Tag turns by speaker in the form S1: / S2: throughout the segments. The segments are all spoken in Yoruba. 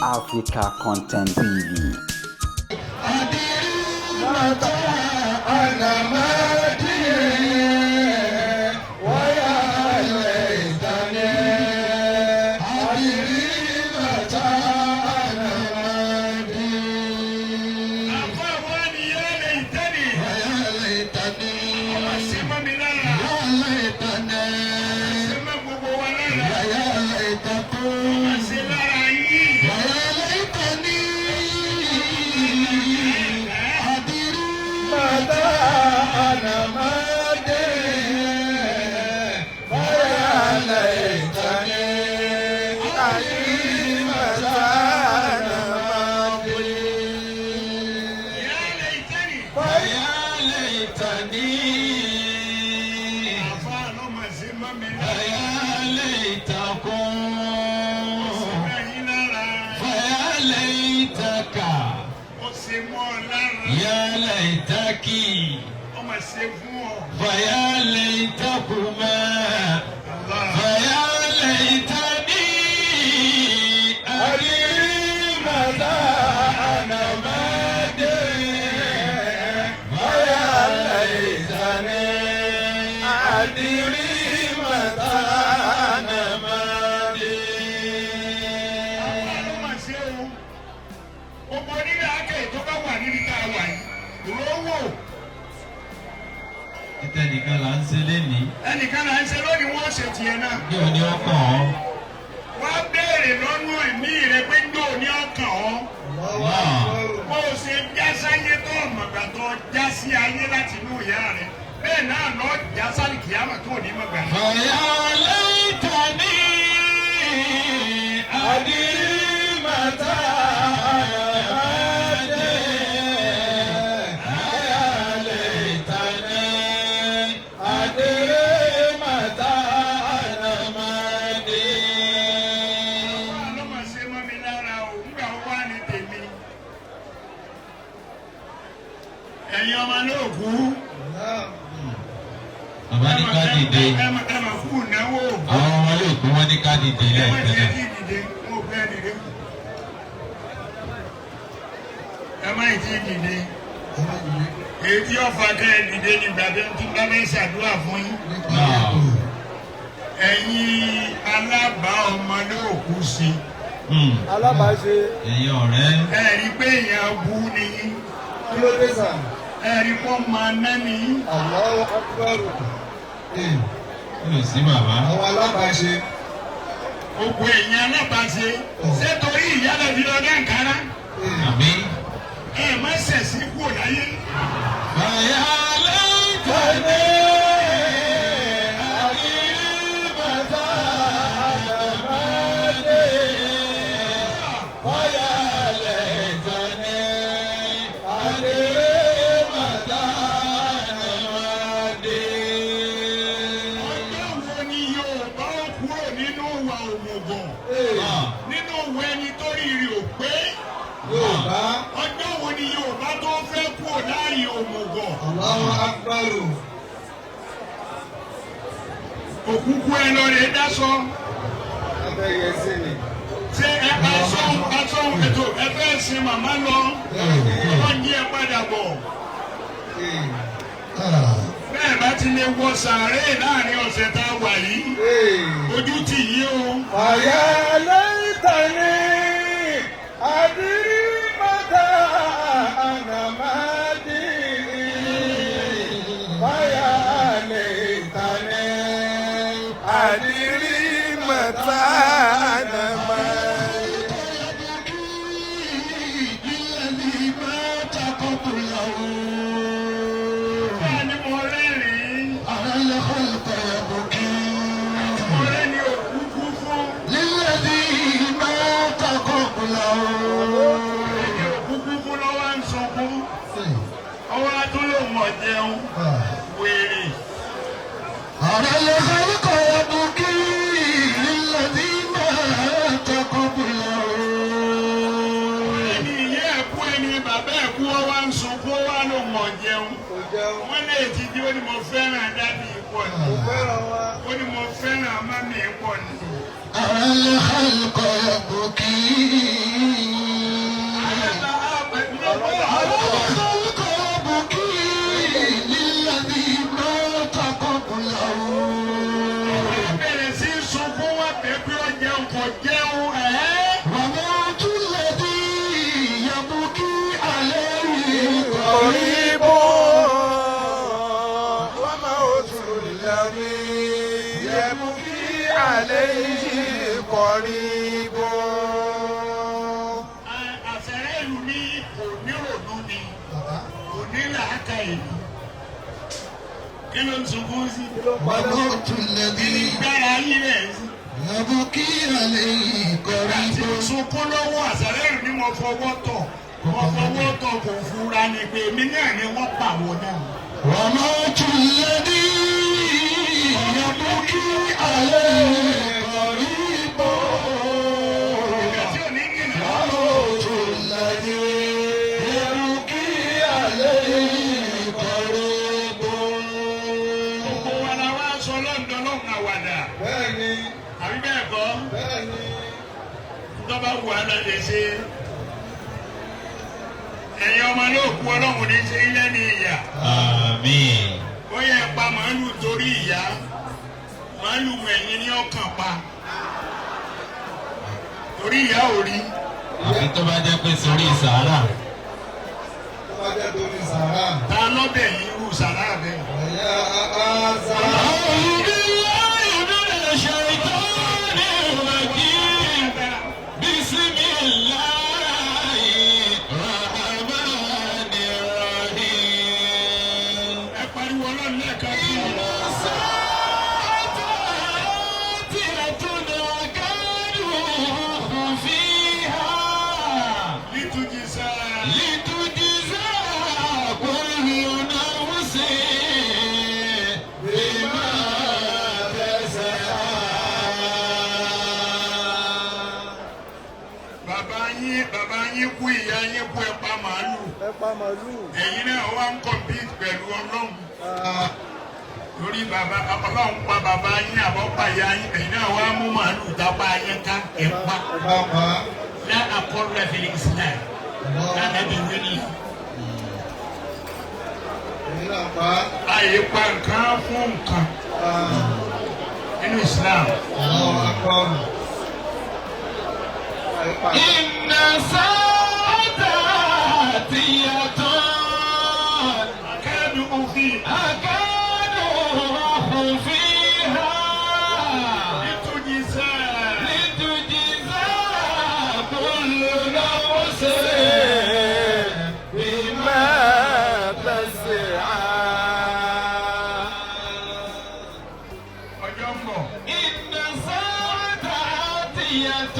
S1: Africa Content TV.
S2: متى أنا مادي ويا ليتني أدري متى أنا مادي.
S3: Àfáà ni يا ليتني.
S2: ويا ليتني.
S3: Ọmọ sí mọ́ mi lára.
S2: يا ليتني.
S3: Ṣé mọ́ gbogbo wa lára?
S2: ويا ليتكم.
S3: Ọmọ sí lára yín.
S2: ويا ليتني أدري متى أنا مادي ويا ليتني أدري متى أنا مادي.
S3: يا ليتني.
S2: ويا ليتني.
S3: Àfáà ló mà sí mọ́ mi lára.
S2: ويا ليتكم.
S3: Ṣé mọ́ yín lára?
S2: فيا ليتك.
S3: Ó ṣe mọ́ ọ lára.
S2: يا ليتك.
S3: Ọmọ ṣe fún ọ.
S2: فيا ليتكما.
S3: Allah.
S2: فيا ليتني أدري متى أنا مادي ويا ليتني أدري متى أنا مادي.
S3: Àfáà ló mà ṣe o. Gbogbo onílé akẹ́ tó bá wà níbi tá a wà yìí. Rówó.
S2: Títẹnìkan là ń ṣe lénìí.
S3: Ẹnìkan là ń ṣe lónìí, wọ́n ṣe tiẹ̀ náà.
S2: Ní òní ọkàn ọ́.
S3: Wá béèrè lọ́nà ẹ̀mí rẹ pé ń dò ní ọkàn ọ́. Bó o ṣe já sáyé tó ọ̀mọ̀gbà tó já sí ayé láti inú ìyá rẹ, bẹ́ẹ̀ náà lọ já sálì kìámà tó ní mọ̀gbà náà.
S2: فيا ليتني أدري متى أنا مادي يا ليتني أدري متى أنا مادي.
S3: Ló mà ṣe mọ́ mi lára o, ńgbà wo wá ní tèmi? Ẹ̀yin ọmọ náà kú.
S2: Bàbá ní ká dìde.
S3: Ẹ mà kú ìnáwó.
S2: Àwọn ọmọ yóò kú, wọ́n ní ká dìde
S3: Ẹ má
S2: lẹ́ẹ̀kan
S3: ṣe
S2: náà.
S3: tí dìde, wọn ò fẹ́ dìde. Ẹ má tí dìde. Èyí tí ọ̀fà kẹ́ ẹ dìde ní gbàgbé tí bá bẹ́ ṣàdúrà fún yín.
S2: Náà.
S3: Ẹ̀yin alábàá ọmọ náà kú sí.
S4: Alábàáṣe.
S2: Ẹ̀yin ọ̀rẹ́.
S3: Ẹ rí i pé èèyàn bú ni yín.
S4: Kí ló dé, sir?
S3: Ẹ rí i pé ọmọ náà ni yín.
S4: Allahu Akbar.
S2: Yóò sí bàbá.
S4: Àwọn alábàáṣe.
S3: Gbogbo èèyàn alábàáṣe. Ṣé torí ìyálẹ̀ fi lọ dá nkárá?
S2: Àmín.
S3: Ẹ má ṣẹ̀sín kúrò láyé.
S2: فيا ليتني أدري متى أنا مادي ويا ليتني أدري متى أنا مادي.
S3: Ọjọ́ wo ni Yorùbá ó kúrò nínú ìwà òmùgọ̀? Nínú ìwé ẹni tó rí rí ò pé.
S4: Yorùbá.
S3: Ọjọ́ wo ni Yorùbá tó fẹ́ kúrò láàyè òmùgọ̀?
S4: Allahu Akbar.
S3: Òkúkú ẹ lọ rè dáṣọ.
S4: Abẹ́yẹ sí ni.
S3: Ṣé ẹ aṣọ aṣọ ètò ẹ fẹ́ sin màmá lọ? Wọ́n yí ẹ padà bọ̀. Bẹ́ẹ̀ bá ti lè wọ sàárè láàrin ọ̀sẹ̀ tá a wà yìí, ojú tì yí o.
S4: فيا ليتني أدري متى أنا مادي فيا ليتني أدري متى أنا مادي.
S2: للذي مات قبله.
S3: Bẹ́ẹ̀ ni mo rẹ́rìn-ín.
S2: أرى الخلق يبكي.
S3: Mo rẹ́ ni òkúkú fún.
S2: للذي مات قبله.
S3: Ẹni òkúkú fún lọ́wọ́ ń sunkún. Ọwọ́ atúlò mọ̀ jẹun. Wèrè.
S2: أرى الخلق يبكي للذي مات قبله.
S3: Ẹni ìyá ẹ̀kú, ẹni bàbá ẹ̀kú, ọwọ́ ń sunkún, ọwọ́ ló mọ̀ jẹun.
S4: Kò jẹun.
S3: Wọ́n lè ti di ó ní mo fẹ́ràn daddy pọ̀ ni.
S4: Kò fẹ́ràn wa.
S3: Ó ní mo fẹ́ràn mummy pọ̀ ni.
S2: أرى الخلق يبكي.
S3: Kò jẹun ẹ̀ẹ́.
S2: وموت الذي يبكي عليه
S4: قريب وموت الذي يبكي عليه قريب.
S3: Àṣẹrẹ́ ìlú ní kò nírònú ni, kò ní làákà ìlú. Kí ló ń sunkún sí?
S2: وموت الذي
S3: Gbára yín rẹ̀ sí.
S2: يبكي عليه
S3: Àti
S2: قريب.
S3: sunkún lọ́wọ́ àṣẹrẹ́ ìlú ni wọ́n fọwọ́ tọ̀. Wọ́n fọwọ́ tọ̀ kò fura ni pé èmi náà ni wọ́n pàwọ́ náà.
S2: وموت الذي يبكي عليه قريب.
S3: Ìgbà tí ò ní jìnnà.
S2: وموت الذي يبكي عليه قريب.
S3: Gbogbo wa la wá sọ lọ́ndọ̀ lọ́hùn àwàdà.
S4: Bẹ́ẹ̀ni,
S3: Àbí bẹ́ẹ̀ kọ́?
S4: bẹ́ẹ̀ni.
S3: Tọ́ba wù á lọ lè ṣe. Ẹ̀yin ọmọ náà kú ọlọ́run ní ṣe ilé ní ìyà.
S5: Àmín.
S3: Ó yẹ pa màálù torí ìyá. Màálù ẹ̀yìn ní ọkàn pa. Torí ìyá ò rí.
S5: Àfi tó bá jẹ́ pé sórí sàárà.
S4: Tó bá jẹ́ torí sàrà.
S3: Ta lọ́bẹ̀ yìí rú sàrà bẹ́ẹ̀.
S4: Ẹ̀yà àzá.
S2: أعوذ بالله من الشيطان الرجيم. بسم الله الرحمن الرحيم.
S3: Ẹ pariwo ọlọ́run lẹ́ẹ̀kan sí i.
S2: الساعة آتية أكاد فيها
S3: Lítújì sáà.
S2: لتجزى كل نفس بما تسعى.
S3: Bàbá yín kú, ìyá yín kú, ẹ pa màálù.
S4: Ẹ pa màlúù.
S3: Ẹ̀yin náà wá ń compete pẹ̀lú ọlọ́run. Torí bàbá ọlọ́run pa bàbá yín àbọ̀ pa ìyá yín, ẹ̀yin náà wá mú màálù dápá yín ká ẹ̀ pa.
S4: Ẹ bá pa.
S3: Lá àkọlù fil Islam. Lánàbí wí ni.
S4: Èmi náà pa.
S3: Àyè pa nǹkan fún nǹkan nínú Islam.
S4: Allahu Akbar. Ẹ pa.
S2: إن الساعة آتية
S3: Akẹ́dùn òfin
S2: أكاد فيها
S3: lítújì sáà.
S2: لتجزى كل نفس
S4: بما تسعى.
S3: Ọjọ́ ń bọ̀.
S2: إن الساعة آتية.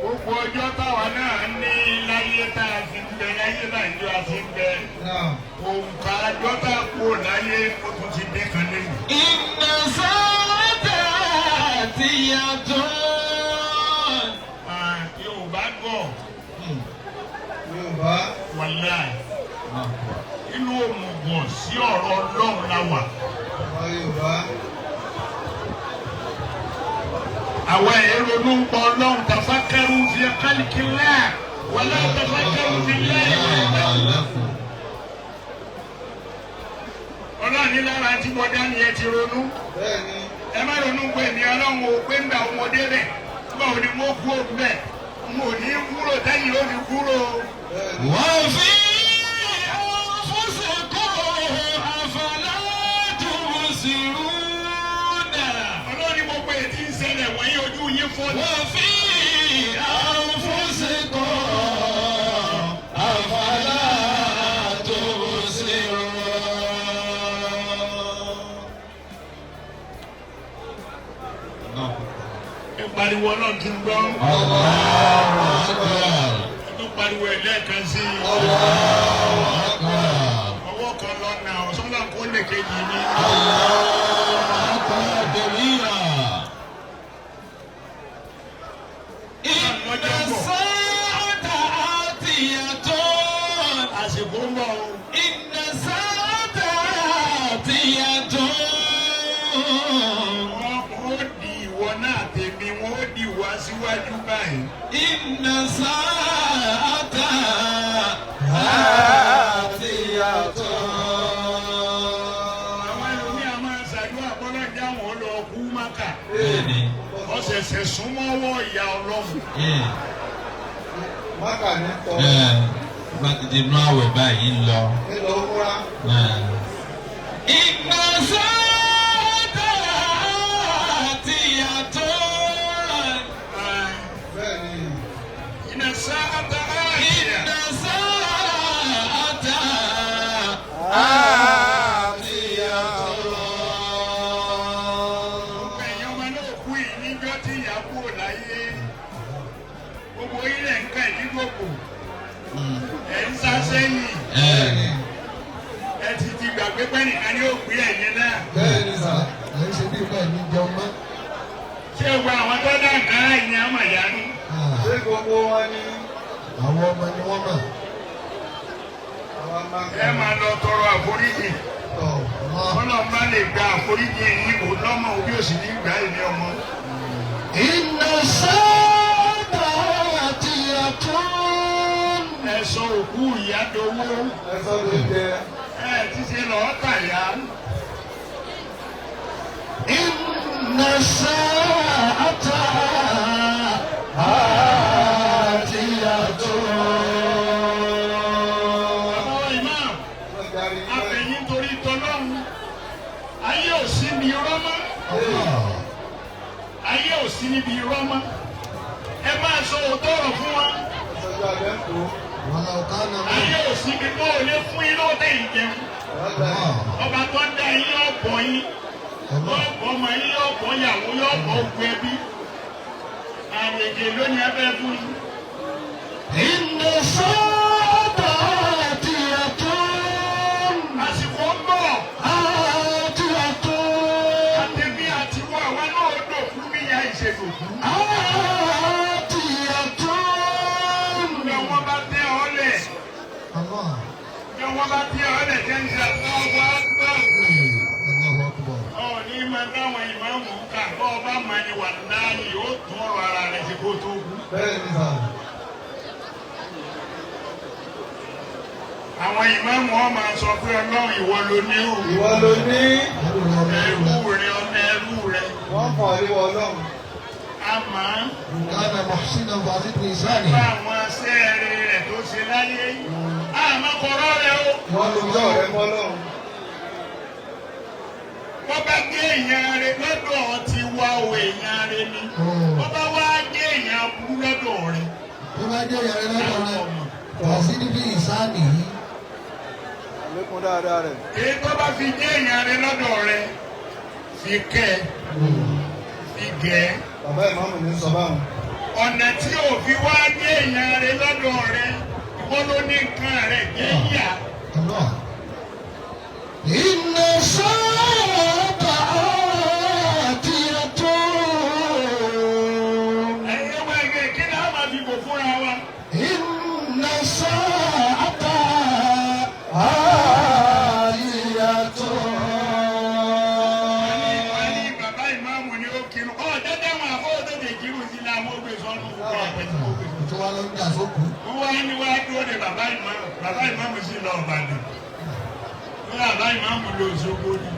S3: Gbogbo ọjọ́ táwa náà ní láyé tá a fi ń bẹ láyé láyé a fi ń bẹ.
S4: Náà.
S3: Òǹkà ọjọ́ tá a kú láyé ó tún ti dín kan lẹ́yìn.
S2: إن الساعة آتية.
S3: Ah, Yorùbá gọ̀
S4: Yorùbá.
S3: wàláì. Inú òmùgọ̀ sí ọ̀rọ̀ Ọlọ́run la wà.
S4: Àwọn Yorùbá.
S3: Àwa èrò ló ń pọ̀ Ọlọ́run tafakkaru fi khalqillah wala tafakkaru fillahi wahdahu. Ọlọ́run ní lára tí mo dá ni ẹ ti ronú.
S4: Bẹ́ẹ̀ni.
S3: Ẹ má ronú pé èmi Ọlọ́run ò pé ńgbà ọmọdé bẹ̀ nígbà wo ni mo kú òun bẹ̀ n ò ní kúrò tẹ́yìn ó fi kúrò.
S4: Bẹ́ẹ̀ni.
S2: وفي أنفسكم أفلا تبصرون.
S3: Ọlọ́run ní gbogbo èyí tí ń ṣẹlẹ̀ wọ̀nyí ojú yín fọ́ ni.
S2: وفي أنفسكم أفلا تبصرون.
S3: Ẹ pariwo Ọlọ́run ti ń gbọ́.
S2: Allahu Akbar.
S3: Ẹ tún pariwo ẹ̀ lẹ́ẹ̀kan sí i.
S2: Allahu Akbar.
S3: Ọwọ́ kan lọ nà ọ̀sán kó lè kejì mi.
S2: Allahu Akbar kabira. إن الساعة آتية.
S3: Àsìkò ń bọ̀ o.
S2: إن الساعة آتية.
S3: Wọ́n ó di ìwọ náà tèmi, wọ́n ó di ìwà síwájú báyìí.
S2: إن الساعة آتية.
S3: Àwọn ẹlòmíà máa ṣàdúrà bọ́lá jáwọn lọ kú Mákà.
S5: Bẹ́ẹ̀ni.
S3: Ó Ọ̀sẹ̀sẹ̀ súnmọ́wọ́ ìyá Ọlọ́run.
S4: Mákà ní tọ́.
S5: Bá ti di inú àwẹ̀ báyìí ń lọ.
S4: Nílò múra.
S2: Inna sa'ata atiyatun.
S4: Bẹ́ẹ̀ni.
S3: Inna sa'ata atiyatun.
S2: Inna sa'ata
S3: Gbogbo ẹ̀yin ọmọ náà kú yìí níjọ́ tí ìyá kúrò láyé. Gbogbo ilẹ̀ ń kà ní gbogbo. Ẹ̀ ń sá sẹ́yìn.
S4: Bẹ́ẹ̀ni.
S3: Ẹ ti ti gbàgbé pé nìkan ni ó gbé ẹ̀yin náà.
S4: Bẹ́ẹ̀ni sà.
S6: Ẹ̀ ń ṣe bí ìgbà ìní jẹun mọ́.
S3: Ṣé gbogbo àwọn tó dá nǹkan ẹ̀yìn àmọ̀ ìyanu?
S4: Ṣé gbogbo wọn ni?
S6: Àwọn ọmọ ni wọ́n mọ̀.
S4: Àwọn máa
S3: Ẹ máa lọ tọrọ àforíjì.
S4: tọ̀.
S3: Ọlọ́run bá lè gba àforíjì yín kò lọ́mọ òbí òsì ní ìgbà ìní ọmọ.
S2: Inna sa'ata atiyatun.
S3: Ẹ sọ òkú ìyá dowó.
S4: Ẹ sọ ló jẹ.
S3: Ẹ ti ṣe lọ́ọ́ tàyà.
S2: Inna sa'ata atiyatun.
S3: Bàbá wa imam,
S4: Wọ́n darí yín báyìí.
S3: abẹ̀yìn torí tọlọ́run. Ayé ò sí níbi irọ́ mọ́. Ayé ò sí níbi irọ́ mọ́. Ẹ máa sọ òótọ́ ọ̀rọ̀ fún wa.
S4: Ẹ sọjú abẹ́ ń kó.
S6: Wàlá ọ̀ká náà.
S3: Ayé ò sí níbi bó o lè fún yín lọ́wọ́ tẹ̀yìn jẹun.
S4: Wọ́n darí.
S3: Ọba tó ń dá yín ọ̀bọ̀ yín. Yóò bọ́ ọmọ yín, yóò bọ́ ìyàwó, yóò bọ́ ogun ẹbí. Àrègè lónìí abẹ́ fún yín.
S2: Inna sa'ata atiyatun.
S3: Àsìkò ń bọ̀.
S2: Atiyatun.
S3: Àtẹ̀mí àti wọ́ àwa náà dòkú bí ìyá ìṣèdòkú.
S2: Atiyatun.
S3: Bí wọ́n bá tẹ́ ọ lẹ̀,
S6: Allah.
S3: bí wọ́n bá tẹ́ ọ lẹ̀ tẹ́ ń ṣe àtọ́wọ́ àgbà.
S6: Allahu akbar.
S3: Ọ̀ọ́ni máa dáwọn ìmáàmù ká bọ́ ọba máa ní wà láàyè ó tún ọ̀rọ̀ ara rẹ̀ ṣe kó tó kú.
S4: Bẹ́ẹ̀ni sà.
S3: Àwọn ìmáàmù ọ̀ máa sọ pé Ọlọ́run ìwọ ló ní o.
S4: Ìwọ ló ní.
S6: Ẹrú rẹ ọmọ ẹrú
S3: Ẹrú
S6: rẹ.
S3: rẹ ọmọ ẹrú rẹ.
S4: Wọ́n kàn rí wọ Ọlọ́run.
S3: A máa ń
S6: Kana muhsinan fazid lisani.
S3: bá àwọn sẹ́ẹ̀rì rẹ̀ tó ṣe láyé. Àmọ́ kọ̀rọ̀ rẹ̀ o.
S4: Wọ́n lójọ́ rẹ mọ́ Ọlọ́run.
S3: Wọ́n bá gé èèyàn rẹ̀ lọ́dọ̀ ti wá o èèyàn rẹ̀ ni. Wọ́n bá wá gé èèyàn burú lọ́dọ̀ rẹ̀.
S6: Tó bá jẹ́ ìyàrá lọ́dọ̀ rẹ, fazid lisani.
S4: Àlékún dáadáa rẹ̀.
S3: Èyí tó bá fi gé èèyàn rẹ̀ lọ́dọ̀ rẹ̀ fi kẹ́ ẹ, fi gẹ̀ ẹ́.
S4: Bàbá ìmáàmù ní sọ báwọn.
S3: Ọ̀nà tí ò fi wá gé èèyàn rẹ̀ lọ́dọ̀ rẹ̀ ìwọ ló ní nǹkan rẹ̀ gé yà.
S6: Allah.
S2: Inna sa'ata atiyatun.
S3: Ẹ̀yin ọmọ ẹgbẹ́ kí ni a máa fi bò fúnra wa?
S2: Inna sa'ata atiyatun.
S3: Wọ́n ní bàbá ìmáàmù ni ó kírun. Ọ̀ jẹ́jẹ́ àwọn àfọwọ́ tètè kírun sí la wọ́n gbé sọ́nù gbogbo àpẹtí wọ́n gbé sọ́nù.
S6: Tó wá lọ ń jà sókù.
S3: Wọ́n wá ní wá dúró de bàbá ìmáàmù. Bàbá ìmáàmù sì lọ Ìbàdàn. Wọ́n bàbá ìmáàmù lọ Òṣogbo ni.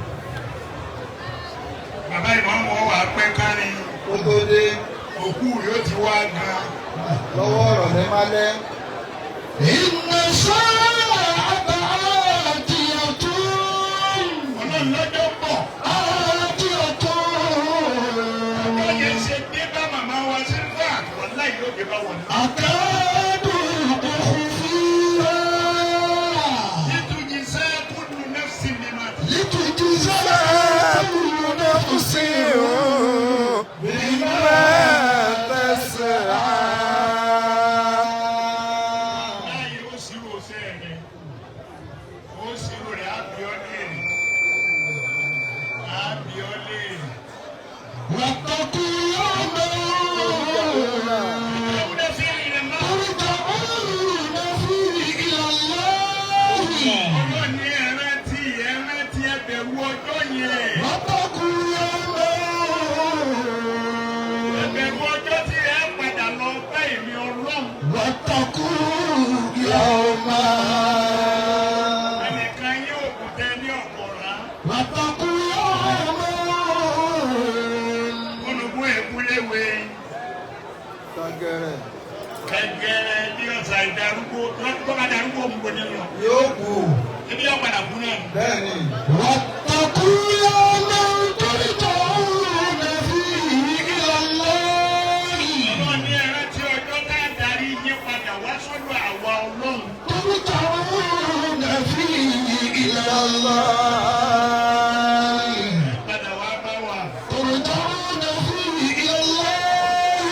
S3: Bàbá ìmáàmù ọ̀ wà pẹ́ kárí.
S4: Kó tó dé
S3: Òkú yóò ti wá gan.
S4: lọ́wọ́ ọ̀rọ̀ lẹ́ má lẹ́.
S2: Inna sa'ata atiyatun.
S3: Ọlọ́run lọ́jọ́ bọ̀.
S2: Atiyatun.
S3: Ọjọ́ yẹn ṣe dé bá màmá wa sílfà. Wàláhì yóò dé bá wọn náà.
S2: Akadu ukhfiha.
S3: Lítújì sẹ́ kúlù nafsin bima
S2: Litujza kullu nafsin bima tas'a.
S3: Láyé ó ṣírò ṣẹ́ rẹ̀, ó ṣírò rẹ̀ á bí ọ́ léèrè. Á bí ọ́ léèrè.
S2: Wattaqu yawman
S3: Ìjọba fi àyè máa.
S4: Kàgẹ̀rẹ̀.
S3: Kẹ̀kẹ́rẹ́ bí ọ̀sà ìdarúgbó tó bá darúgbó ń bo ní lọ.
S4: Yóò kú.
S3: Ebi yóò padà kú náà.
S4: Bẹ́ẹ̀ni.
S6: واتقوا يوما ترجعون فيه إلى الله.
S3: Ọlọ́run ní ẹran tí ọjọ́ tá a darí yín padà wá sọ́dọ̀ àwa Ọlọ́run.
S6: ترجعون فيه إلى الله.
S3: Padà wá bá wa.
S6: ترجعون فيه إلى الله.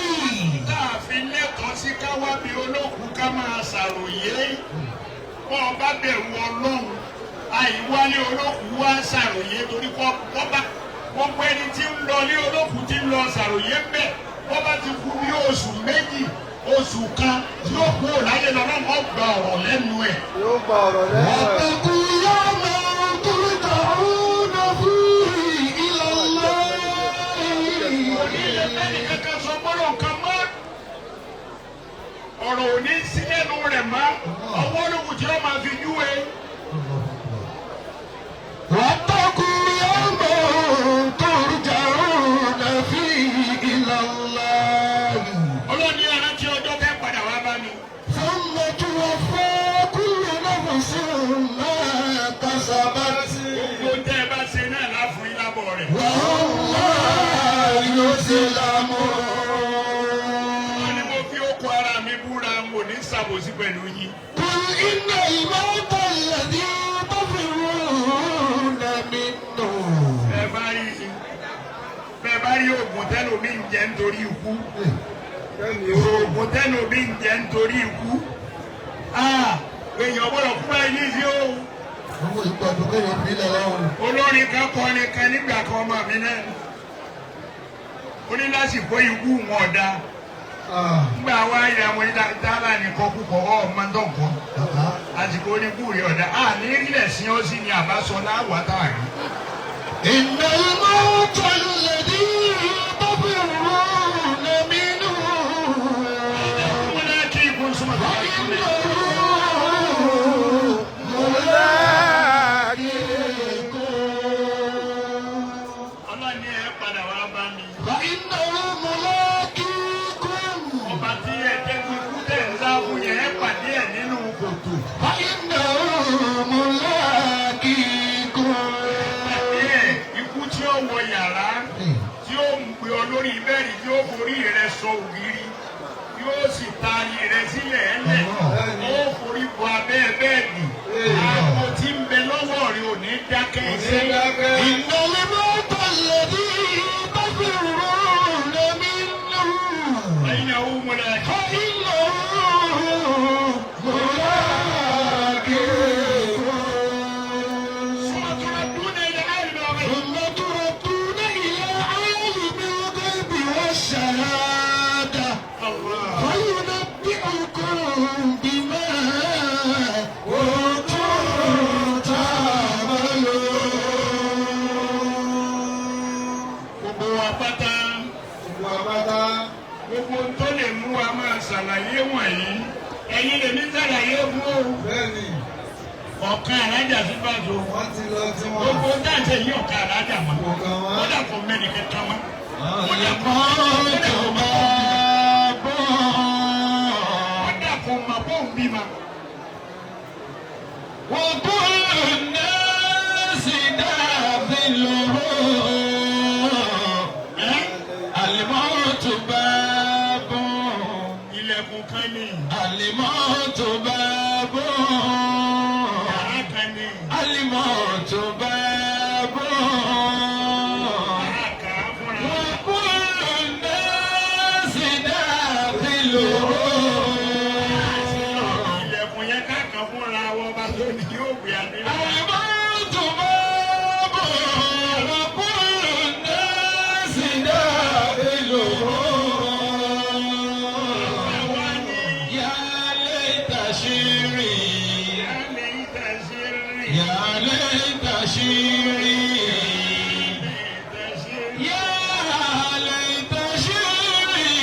S3: Tá a fi lẹ́tọ̀ọ́ sí ká wá bí olókùú ká máa ṣàròyé. Bọ́ ọ bá bẹ̀rù Ọlọ́run, àìwálé olókùú wá ṣàròyé torí kọ́ bá gbogbo ẹni tí ń lọ ní olókùú tí ń lọ ṣàròyé ń bẹ̀. Bọ́ bá ti kú bí oṣù méjì, oṣù kan tí ó kú láyé lọ́lọ́run ó gba ọ̀rọ̀ lẹ́nu ẹ̀.
S4: Yóò gba ọ̀rọ̀ lẹ́nu ẹ̀.
S6: واتقوا يوما ترجعون فيه إلى الله.
S3: Onílé bẹ́ẹ̀ni kankan sọ gbọ́dọ̀ nǹkan mọ́. Ọ̀rọ̀ ò ní sí lẹ́nu rẹ̀ mọ́. Ọwọ́ olókùn tí wọ́n máa fi júwe.
S6: واتقوا يوما ترجعون فيه إلى الله.
S3: Ọlọ́run ní ẹran tí ọjọ́ fẹ́ padà wá bá mi.
S6: ثم توفى كل نفس ما كسبت
S3: Gbogbo tẹ́ ẹ bá ṣe náà láfún yín lábọ̀ rẹ̀.
S6: وهم لا يظلمون.
S3: Wọ́n ní mo fi okun ara mi búra n ò ní ṣàbòsí pẹ̀lú yín.
S6: قل إن الموت الذي تفرون منه.
S3: Bẹ́ẹ̀ bá rí oògùn tẹ́lómi ń jẹ nítorí ikú.
S4: Kẹ́mi ó.
S3: Oògùn tẹ́lómi ń jẹ nítorí ikú. Èèyàn gbọ́dọ̀ kú báyìí ní sí o.
S6: Owó ìgbàdùn kéèyàn fi lẹ̀ lọ́rùn.
S3: Olórin kan kọrin kan nígbà kan ọmọ mi náà. Ó ní lásìkò ikú wọn ọ̀dà. Nígbà wá ìyá wọn ní dábà nìkan púpọ̀ ọ̀ máa ń dọ̀kọ́. Àsìkò oníkú rẹ̀ ọ̀dà. À ní rílẹ̀ sí ọ́ sí ni àbáṣọ láwàá táàrí.
S6: إن الموت الذي تفرون منه
S3: Wọ́n náà kí ikú súnmọ́ tó bá kú lẹ̀.
S6: فإنه ملاقيكم.
S3: Ọlọ́run ní ẹ padà wá bá mi.
S6: فإنه ملاقيكم.
S3: Ọba tí ẹ jẹ́ kí ikú tẹ̀ ń sá fún yẹn ẹ pàdé ẹ̀ nínú kòtò.
S6: فإنه ملاقيكم.
S3: Pàdé ẹ̀ ikú tí ó wọ yàrá tí ó ń gbé ọ lórí bẹ́ẹ̀dì tí ó forí rẹ sọ ògiri yóò sì taari rẹ sílẹ̀ ẹlẹ̀ ó forí bọ abẹ́ bẹ́ẹ̀dì aago tí ń bẹ lọ́wọ́ rẹ ò ní dákẹ́ iṣẹ́.
S4: Dákẹ́.
S6: إن الموت الذي تفرون منه
S3: Ẹ̀yin náà ó múlẹ̀ kí.
S6: فإنه ملاقيكم. ثم تردون إلى عالم الغيب والشهادة فينبئكم بما كنتم تعملون.
S3: Gbogbo wa pátá
S4: Gbogbo apáta.
S3: gbogbo tó lè mú wa máa ṣàlàyé wọ̀nyí ẹ̀yin lèmi ṣàlàyé fún o.
S4: Bẹ́ẹ̀ni.
S3: Ọ̀kan alájà sípàtó
S4: Wọ́n ti lọ tí wọ́n.
S3: gbogbo dáńtẹ̀ yìí ọ̀kan alájà mọ́
S4: Kò kàn wọ́n.
S3: kódà kò mẹ́ni kankan mọ́ kódà kò
S5: الموت باب.
S3: kódà kò mọ̀ bóun bímọ.
S5: وكل الناس داخله. الموت باب.
S3: Ilẹ̀kùn kan ní
S5: الموت باب.
S3: yàrá kan ní
S5: الموت باب.
S3: yàrá kan fúnra.
S5: وكل الناس داخله.
S3: Ilẹ̀kùn yẹn ká kan fúnra wọ́n bá tó ní yóò gbé adé.
S5: الموت باب وكل الناس داخله.
S3: Àwa ní
S5: يا ليت شعري.
S3: ìyáálé ìtẹ̀sírí.
S5: يا ليت شعري.
S3: Ìtẹ̀sírí.
S5: يا ليت شعري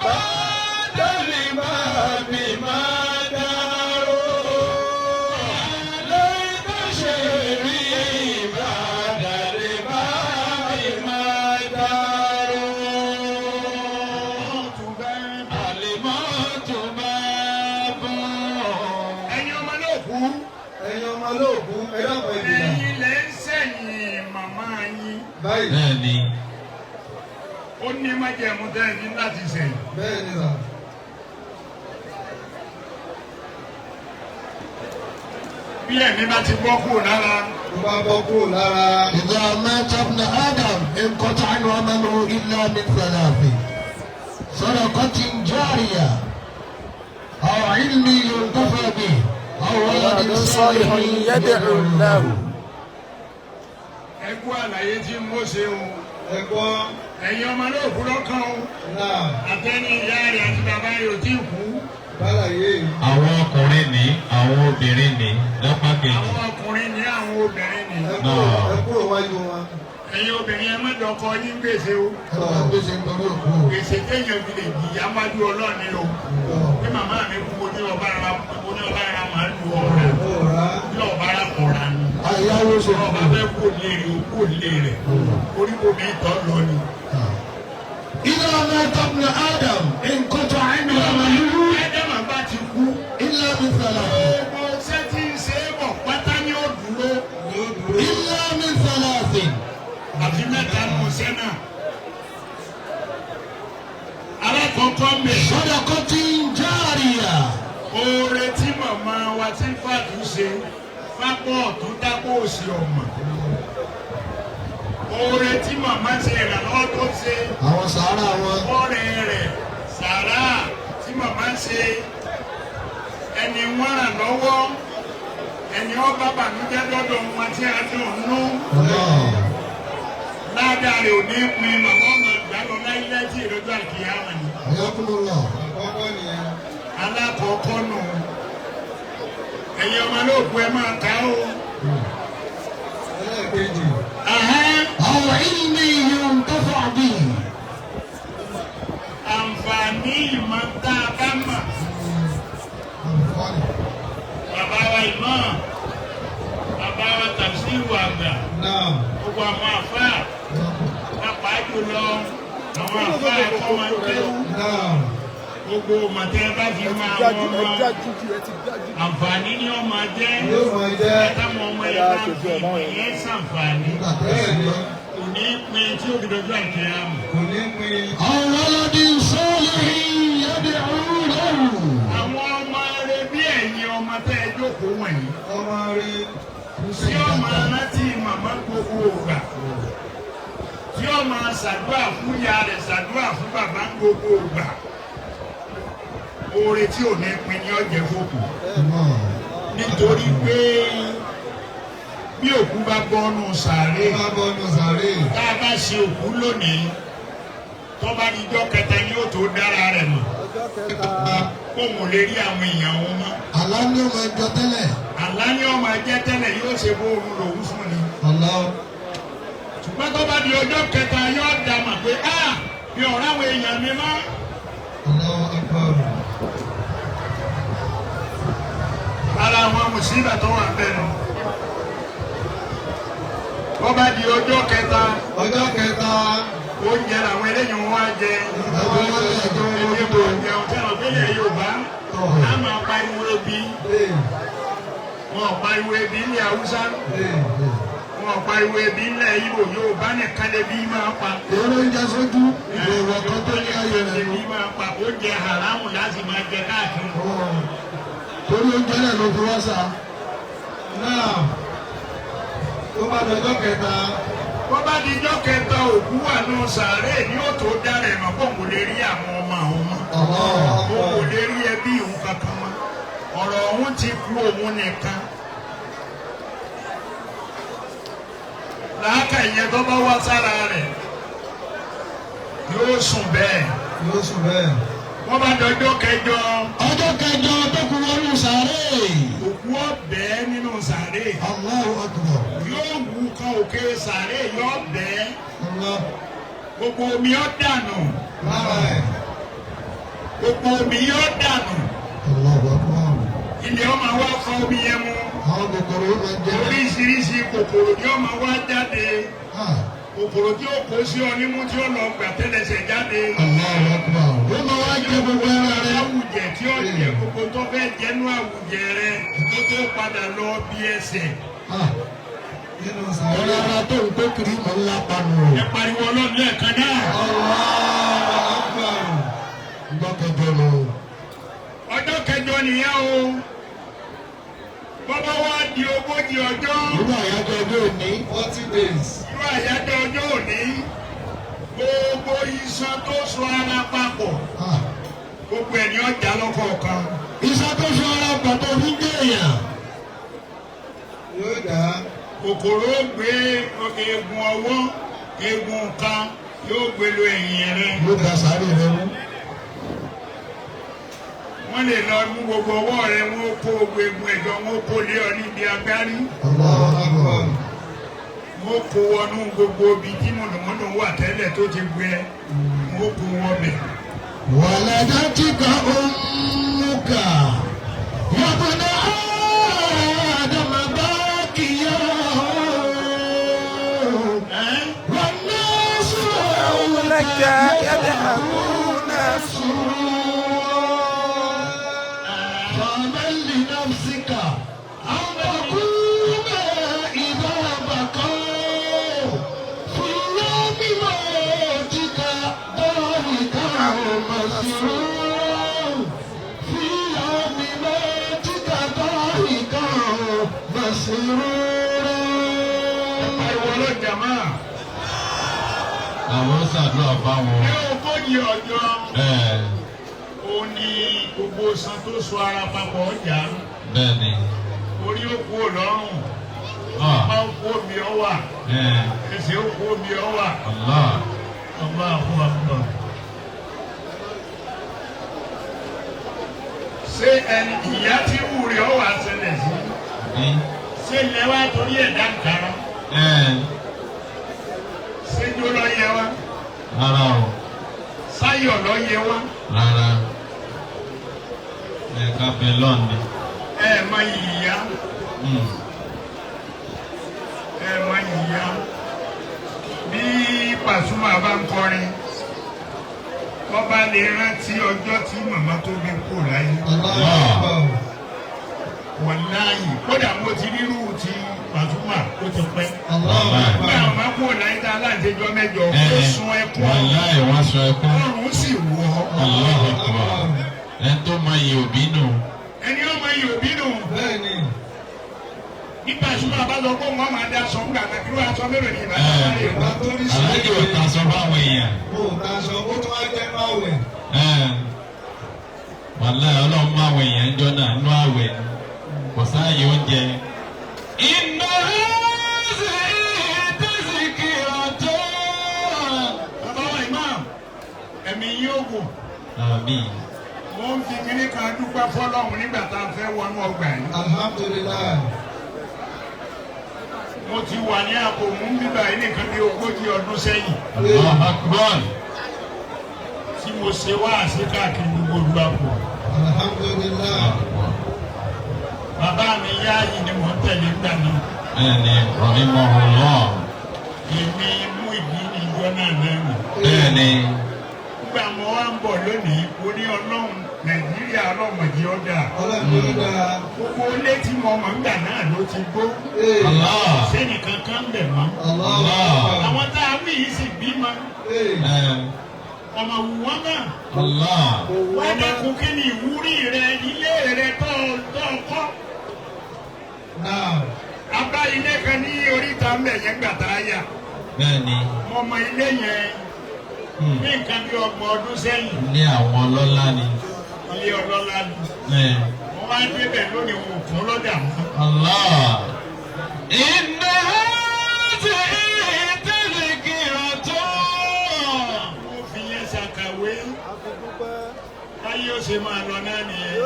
S5: بعد الباب ما دار. يا ليت شعري بعد الباب ما دار.
S4: Báyìí.
S5: Bẹ́ẹ̀ ni.
S3: Ó ní májẹ̀mú tẹ́ ẹ ní láti sẹ̀yìn.
S4: Bẹ́ẹ̀ ni sà.
S3: Bí ẹ̀mí bá ti bọ́ kúrò lára.
S4: Tó bá bọ́ kúrò lára.
S6: إذا مات ابن آدم انقطع عنه عمله إلا من ثلاث صدقة جارية أو علم ينتفع به أو ولد صالح يدعو له.
S3: Ẹ kú àlàyé tí mo ṣe o.
S4: Ẹ gbọ́.
S3: Ẹ̀yin ọmọ náà kú lọ́kàn o.
S4: Náà.
S3: Àtẹ́ni ìyá rẹ̀ àti bàbá rẹ̀ ò tí ì kú.
S4: Bálàyé yìí.
S5: Àwọn ọkùnrin ní, àwọn obìnrin ní lọ́pàá kejì.
S3: Àwọn ọkùnrin ní, àwọn obìnrin ní.
S4: Ẹ kúrò, ẹ kúrò wájú wọn.
S3: Ẹ̀yin obìnrin, ẹ má dọkọ yín gbèsè o.
S6: Ẹ máa gbèsè nítorí òkú o.
S3: Gbèsè téèyàn fi lè jìyà wájú Ọlọ́ọ̀ni o. Bí màmá mi kú, mo ní ọba ara, mo ní ọba ara màálù ọ̀rà.
S4: Ọ̀rá.
S3: Bí ọba ara kọ̀ọ̀rà ni.
S6: Àyáwó ṣe
S3: Ọba fẹ́ kú lé rẹ̀, o kú lé rẹ̀. Oríko mi tọ́ lọ ni.
S6: إذا مات ابن آدم انقطع عنه عمله
S3: Ẹ̀dẹ́mà bá ti kú.
S6: إلا من ثلاث.
S3: Gbogbo ṣẹ́ tí ń ṣe é bọ̀ pátá ni ó dúró.
S4: Yóò dúró.
S6: إلا من ثلاث.
S3: Àfi mẹ́ta nù ṣẹ́ náà. Alákọ̀ọ́kọ́ mi.
S6: صدقة جارية.
S3: Oore tí màmá wa tí fàtú ṣe fápọ̀ ọ̀tún dápò òsì ọ̀mà. Oore tí màmá ṣe, ìrànlọ́wọ́ tó ṣe.
S6: Àwọn sàárà wọn.
S3: Ọ̀rẹ́ rẹ̀, sàrà tí màmá ṣe, ẹni wọ́n ràn lọ́wọ́, ẹni ọba bànújẹ́ dọ́dọ̀ wọn tí a dùn nú.
S6: Allah.
S3: Ládàá rẹ̀ ò ní pin, màmá ọmọ ìgbà lọ láíláí tí ìrọ́jọ́ àkìyàmọ̀ ni.
S6: حياكم الله.
S4: Àkọ́kọ́ nìyẹn.
S3: Alákọ̀ọ́kọ́ nù. Ẹ̀yin ọmọ olóògùn, ẹ máa ta ó.
S4: Ẹlẹ́ẹ̀kejì.
S3: Ahán.
S6: أو علم ينتفع به.
S3: Àǹfààní ìmọ̀ tá a bá mọ̀. Bàbá wa ìmọ̀, bàbá wa tàbísírù àgbà,
S4: Náà.
S3: gbogbo àwọn àfáà, pàápàá jùlọ àwọn àfáà ẹ̀kọ́ máa ń kéwú.
S4: Náà.
S3: Gbogbo mọ̀tẹ́ bá fi máa wọ́n mọ́, àǹfààní ni ó máa jẹ́.
S4: Yóò máa jẹ́.
S3: Táwọn ọmọ yẹn bá ń fi ìmọ̀ yẹn ṣàǹfààní.
S6: Nígbà tẹ́ ẹ sí lọ.
S3: Kò ní pin tí ó fi dọjọ́ àìkèyàmù.
S4: Kò ní pin.
S6: أو ولد صالح يدعو له.
S3: Àwọn ọmọ rẹ bí ẹ̀yin ọmọ tẹ́ ẹ jókòó wọ̀nyí,
S4: Ọmọ rí.
S3: tí ó máa rántí màmá gbogbo ògbà, tí ó máa ṣàdúrà fún ìyá rẹ̀, ṣàdúrà fún bàbá gbogbo ògbà, oore tí ò ní pin ní ọ̀jẹ̀ fòkù.
S6: Allah.
S3: Nítorí pé bí òkú bá bọ́nu sàárè,
S4: Tó bá bọ́nu sàárè.
S3: tá a bá ṣe òkú lónìí, tó bá di ijọ́ kẹta ni ó tó dára rẹ̀ mọ̀ kó òun lè rí àwọn èèyàn wọn mọ́.
S6: Àlá ni ó máa jọ tẹ́lẹ̀.
S3: Àlá ni ó máa jẹ́ tẹ́lẹ̀, yóò ṣe bó oorun lòún sùn ni.
S6: Allah.
S3: Ṣùgbọ́n tó bá di ọjọ́ kẹta, yóò dá mà pé a mi ò ráwọn èèyàn mi mọ́.
S4: Allahu Akbar.
S3: Ara àwọn mùsíbà tó wà bẹ́ẹ̀ nù. Tó bá di ọjọ́ kẹta,
S4: Ọjọ́ kẹta.
S3: oúnjẹ làwọn eléyìí wọn wá jẹ.
S6: Ẹjọ́ wọn lè ẹjọ́ wọn
S3: Ebi
S6: tó.
S3: kò jẹun tí àwọn gbélé Yorùbá á máa pariwo ebi.
S4: Ee.
S3: Wọn ò pariwo ebi ilẹ̀ Haúsá.
S4: Ee.
S3: Wọn ò pariwo ebi ilẹ̀ Ìgbò. Yorùbá nìkan lè bí máa pa.
S6: Èrò oúnjẹ sójú ìwọ kan tó ní ayé rẹ̀
S3: Ebi
S6: lọ.
S3: máa pa, oúnjẹ haramu láti máa jẹ káàkiri.
S6: Torí oúnjẹ náà ló fi wá sá.
S4: Náà. Tó bá dọjọ́ kẹta.
S3: Bó bá di ijọ́ kẹta, òkú wà nù sàárè ní ó tó dára ẹ̀ mọ̀ pé òun kò lè rí àwọn ọmọ àwọn mọ́.
S6: Allah.
S3: Òun kò lè rí ẹbí òun kankan mọ́. Ọ̀rọ̀ òun ti kú òun nìkan. Làákà ìyẹn tó bá wá sára rẹ̀ yóò sùn bẹ́ẹ̀.
S4: Yóò sùn bẹ́ẹ̀.
S3: Wọ́n bá dọjọ́ kẹjọ,
S6: Ọjọ́ kẹjọ tó kú wọnú sàárè.
S3: òkú ọ̀bẹ nínú sàárè.
S6: Allahu Akbar.
S3: Yóò wú kan òkè sàárè, yóò bẹ́ẹ̀.
S6: Allah.
S3: Gbogbo omi ó dànù.
S4: Lára ẹ̀.
S3: Gbogbo omi yóò dànù.
S6: Allahu Akbar.
S3: Ilẹ̀ ọmọ wa fa omi yẹn mu.
S6: Àwọn kòkòrò ó máa jẹ.
S3: Oríṣiríṣi kòkòrò ni ọmọ wa jáde.
S6: Ah.
S3: Kòkòrò tí ó kó sí ọ nímú, tí ó lọ gbà tẹ́lẹsẹ̀ jáde.
S6: Allahu Akbar. Ó máa wá jẹ gbogbo ẹran rẹ̀.
S3: Àwùjẹ tí ó jẹ gbogbo tó fẹ́ jẹnu àwùjẹ rẹ tó tó padà lọ bí ẹsẹ̀.
S6: Ah.
S4: Nínú sàárè.
S6: Ọ̀rọ̀ ara tó ń kó kiri mọ̀ ńlá panu.
S3: Ẹ pariwo Ọlọ́run lẹ́ẹ̀kan náà.
S4: Allahu Akbar.
S6: Ọjọ́ kẹjọ nù.
S3: Ọjọ́ kẹjọ nìyẹn o. Bọ́bá wá di 40 ọjọ́.
S6: Irú àyájọ́ ọjọ́ òní.
S4: 40 days.
S3: Irú àyájọ́ ọjọ́ òní. Gbogbo iṣan tó so ara papọ̀. Gbogbo ẹ̀ ní ọjà lọ́kọ̀ọ̀kan.
S6: Iṣan tó so ara pọ̀ tó fi ń gbé èèyàn.
S4: Yóò dá.
S3: Kòkòrò gbé eegun ọwọ́, eegun kan yóò gbé lo ẹ̀yìn rẹ̀.
S6: Yóò da sáré rẹ mú.
S3: Wọ́n lè lọ mú gbogbo ọwọ́ rẹ̀, wọ́n kó gbogbo eegun ẹ̀jọ̀, wọ́n kó lé ọ níbi agbárí.
S6: Allahu Akbar.
S3: Wọ́n kó wọnú gbogbo ibi tí mọ̀nàmọ́ná wà tẹ́lẹ̀ tó ti gbẹ, wọ́n kó wọbẹ̀.
S6: Waladatika ummuka ya bna Adama bakiya. Wannasu
S2: لك يذهبون
S6: فمن لنفسك أن تقوم إذا بقوا في يوم موتك ضاحكا مسرورا في يوم موتك ضاحكا مسرورا.
S3: Pariwo ọlọ́jà máa.
S5: Àwọn ṣàdúrà fáwọn.
S3: Ní 40 ọjọ́, ó ní gbogbo iṣan tó so ara papọ̀ ọjà.
S5: Bẹ́ẹ̀ni.
S3: Orí ó kú lọ́rùn. Apá ó kú omi ọ wà. Ẹsẹ̀ ó kú omi ọ wà.
S5: Allah.
S3: Allahu Akbar. Ṣé ẹni ìyá tí wù rẹ̀ ọ wà ṣẹlẹ̀ sí? Ṣé ilẹ̀ wa torí ẹ̀dá nkàrà? Ṣé jó lọ yẹ wa?
S5: Rárá o.
S3: Sáyọ̀ lọ yẹ wa?
S5: Rárá. Ẹ̀ka bẹ̀ lọ́ọ̀ni.
S3: Ẹ má yìíyá. Ẹ má yìíyá. Bí Pasuma bá ń kọrin, wọ́n bá lè rántí ọjọ́ tí màmá tó bí kú láyé.
S4: Allahu Akbar.
S3: Wàláyì, kódà mo ti rírú ti Pasuma ó ti pẹ́.
S4: Allahu
S3: Nígbà
S4: Akbar.
S3: màmá kú láyé tá a láǹtẹ̀jọ́ mẹ́jọ, ó sun ẹkún.
S5: Wàláyì wọ́n sun ẹkún.
S3: Ọrùn sì wọ̀.
S5: Allahu Akbar. Ẹ tó mọ iye òbí nù.
S3: Ẹni ó mọ iye òbí nù.
S4: Bẹ́ẹ̀ni.
S3: Ní Pasuma bá lọ kó wọn máa da sọ ńgbà náà, irú aṣọ mélòó ni ìbátan máa lè
S4: Ìgbà tó rí sí
S5: Aláàjì ò ta sọ fáwọn èèyàn.
S4: Mo ta aṣọ, ó tún wá jẹ́ máwẹ̀.
S5: Wàláyì Ọlọ́run mú àwọn èèyàn jọ náà nú àwẹ̀. Kò sáàyè oúnjẹ. Iná ṣe tẹ̀síkì ọ̀tọ̀.
S3: Bàbá wa imam, ẹ̀mí yóò gùn.
S5: Àmín.
S3: Mo ń fi kíní kan dúpẹ́ fọ́lọ́run nígbà tá a fẹ́ wọnú ọgbà yìí.
S4: Alhamdulillah.
S3: Mo ti wà ní àpò mú bíbá yìí nìkan bí 40 ọdún sẹ́yìn.
S5: Allahu Akbar.
S3: Tí mo ṣe wáàsí káàkiri gbogbo ìlú àpò.
S4: Alhamdulillah.
S3: Bàbá mi Yáàyì ni mò ń tẹ̀lé nígbà náà.
S5: Bẹ́ẹ̀ni, rahimahullah.
S3: Èmi mú ìdí ní ìjọ náà lẹ́nu.
S5: Bẹ́ẹ̀ni.
S3: Nígbà mo wá ń bọ̀ lónìí, mo ní Ọlọ́run Nàìjíríà ọlọ́mọdé ọ̀dà.
S4: Ọlọ́run ló dáa.
S3: Gbogbo ilé tí mo mọ̀ nígbà náà ló ti gbó.
S5: Allah.
S3: Sẹ́nì kankan bẹ̀ mọ́.
S4: Allahu Akbar.
S3: Àwọn tá a wí yìí sì bímọ. Ọmọ wù wọ́n náà.
S5: Allah.
S3: Wọ́n dákun kí ni ìwúrí rẹ ilé rẹ tó kọ́.
S4: Náà.
S3: A bá ilé kan ní oríta ń bẹ̀ yẹn gbà tá a yà.
S5: Bẹ́ẹ̀ni.
S3: Mo mọ ilé yẹn ní nǹkan bí 30 ọdún sẹ́yìn.
S5: Ilé àwọn ọlọ́lá ni.
S3: Ilé ọlọ́lá ni. Mo wá débẹ̀ lónìí wọn ò kún lọ́dà mọ́.
S5: Allah. Inna hadhihi tadhkiratun.
S3: Mo fi yẹn ṣàkàwé. Báyé ó ṣe máa lọ náà nìyẹn.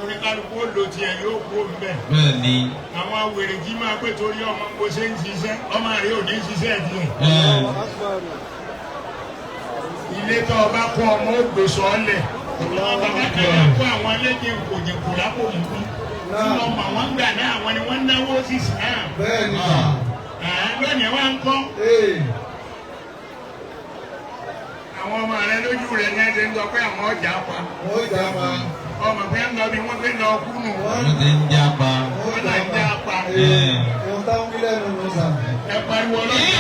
S3: Oníkálukú ó lo tiẹ̀ yóò kú òun bẹ̀.
S5: Bẹ́ẹ̀ni.
S3: Àwọn wèrè jí máa pé torí ọmọ bó ṣe ń ṣiṣẹ́, ọmọ rẹ̀ ò ní ṣiṣẹ́ tiẹ̀. Ilé tó o bá kọ́ ọmọ ó gbé sọ́ọ́lẹ̀. Àwọn bàbá kan náà kó àwọn ẹlẹ́jẹ̀ kòjìkò lápò mú. Tí wọ́n mọ̀ wọ́n gbà náà, àwọn ni wọ́n náwó sí Islam.
S4: Bẹ́ẹ̀ni.
S3: Lónìí wá ń kọ́. Àwọn ọmọ rẹ lójú rẹ ní ẹsẹ̀ ń sọ pé àwọn ọjà pa.
S4: Wọ́n jà pa.
S3: Ọmọ pé ń lọ bí wọ́n fi lọ kú nù.
S5: Wọ́n ti ń já pa.
S3: Wọ́n náà ń já pa.
S4: Ohun táwọn wí lẹ́nu nù.
S3: wọ Ọlọ́run.